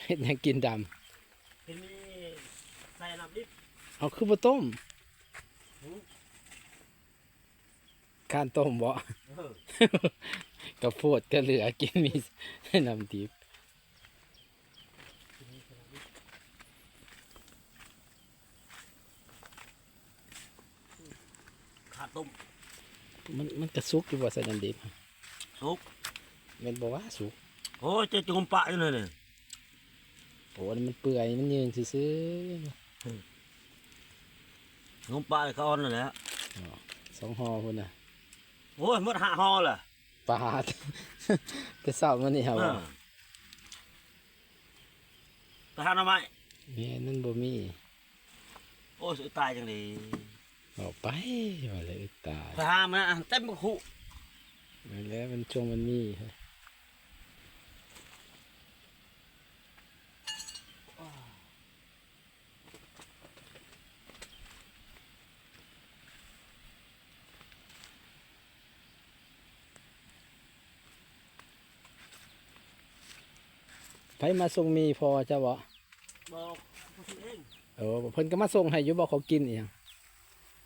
ເຮັດຫຍັງກິນດຳ? ເຫັນມີໃສ່ນ້ຳດິບ. ເອົາ ຄືບໍ່ຕົ້ມ? ຫື? ຄ້ານຕົ້ມບໍ? ເອີ ກະໂພດກະເຫຼືອກິນມີໃສ່ນ້ຳດິບ. ຂ້າຕົ້ມ. ມັນ ມັນກະສຸກຢູ່ບໍ່ໃສ່ນ້ຳດິບ? ສຸກ. ແມ່ນບໍ່ວ່າສຸກ? ໂອ້ຍ ເຈົ້າຈຸ່ມປະຢູ່ນັ້ນ. ໂອ້ ອັນນີ້ມັນເປື່ອຍ ມັນຍືນຊື່ໆ. ຫືມ ງມປາເຂົາອ່ອນນັ້ນແຫຼະ. ອໍ ສອງຫໍ່ພຸ້ນນະ. ໂອ້ຍ ໝົດຫ້າຫໍ່ລະ. ປາດ ແຕ່ເຊົ້າມານີ້ຫາບໍ່? ເອີ ໄປຫາໜໍ່ໄມ້. ແມ່ນ ມັນບໍ່ມີ. ໂອ້ຍ ຕາຍຈັ່ງໃດ. ອອກໄປວ່າແລ້ວ ຕາຍ. ໄປຫາມາເຕັມບັກຄຸ. ນັ້ນແຫຼະ ມັນຊ່ວງມັນມີ. ໃຜມາສົ່ງໝີ່ພໍ່ເຈົ້າບໍ? ບໍ່ ບໍ່ຊື້ເອງ. ເອີ ເພິ່ນກະມາສົ່ງໃຫ້ຢູ່ບໍ ເຂົາກິນອີຫຍັງ?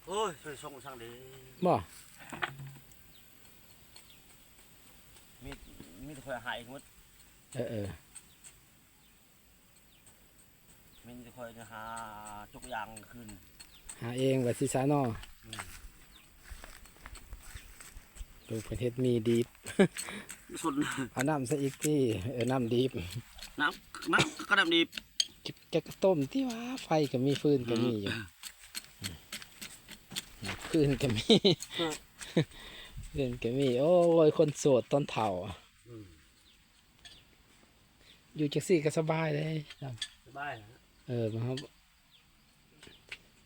ໂອ້ຍ ໄປສົ່ງສັງເດ. ບໍ່ ມີ ມີແຕ່ຂ້ອຍຫາເອງໝົດ. ເອີ ເອີ. ແມ່ນຂ້ອຍຈະຫາຈົກຢາງຄືນ. ຫາເອງວ່າຊິຊະເນາະ. ອືມ ເບິ່ງເພິ່ນເຮັດໝີ່ດິບ. ສົນ ເອົານ້ຳໃສ່ອີກຕິ. ເອີ ນ້ຳດິບ. ນ້ຳ ນ້ຳກະນ້ຳດິບ. ຈະ ຈະກະຕົ້ມຕິວ່າ ໄຟກະມີ ຟືນກະມີຢູ່. ອືມ ຟືນກະມີ. ເອີ ຟືນກະມີ. ໂອ້ຍ ຄົນໂສດຕອນເຖົ້າ. ອືມ ຢູ່ຈັ່ງຊີ້ກະສະບາຍເດ້. ສະບາຍນະ. ເອີ ມັນ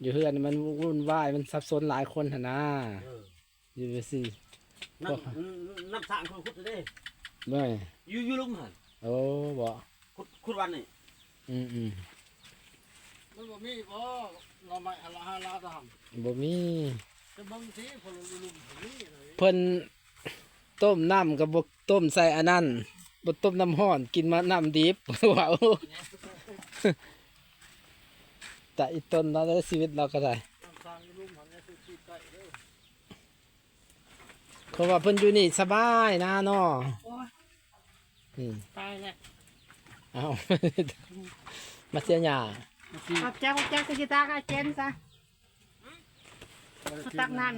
ຢູ່ເຮືອນມັນວຸ່ນວາຍ ມັນສັບສົນຫຼາຍຄົນຫັ້ນນາ. ເອີ ຢູ່ຈັ່ງຊີ້ ນ້ຳ ນ້ຳສ້າງເຂົາຂຸດເດ້. ແມ່ນ ຢູ່ ຢູ່ລຸ່ມຫັ້ນ. ໂອ້ ບໍ່ ຂຸດ ຂຸດວັນນີ້. ອືມໆ ມັນບໍ່ມີບໍ່ ໜໍ່ໄມ້ຫັ້ນລະ ຫາລາວຕະຫັ້ນ. ບໍ່ມີ. ຈະເບິ່ງຊິ ເພິ່ນຢູ່ລຸ່ມ ບໍ່ມີເລີຍ. ເພິ່ນ ຕົ້ມນ້ຳກະບໍ່ຕົ້ມໃສ່ອັນນັ້ນ ບໍ່ຕົ້ມນ້ຳຮ້ອນ ກິນມານ້ຳດິບ. ເວົ້າ ຕາຍອີ່ຕົນເນາະ ຊີວິດລາວກະໄດ້. ເພາະວ່າເພິ່ນຢູ່ນີ້ສະບາຍນາເນາະ. ໂອ້ຍ ອືມ ຕາຍແລ້ວ. ເອົ້າ ມາເສຍຫຍ້າ. ຂອບໃຈ ຂອບໃຈ ຄືຊິຕາກອາເຈນຊະ ມາຕັກນ້ຳ.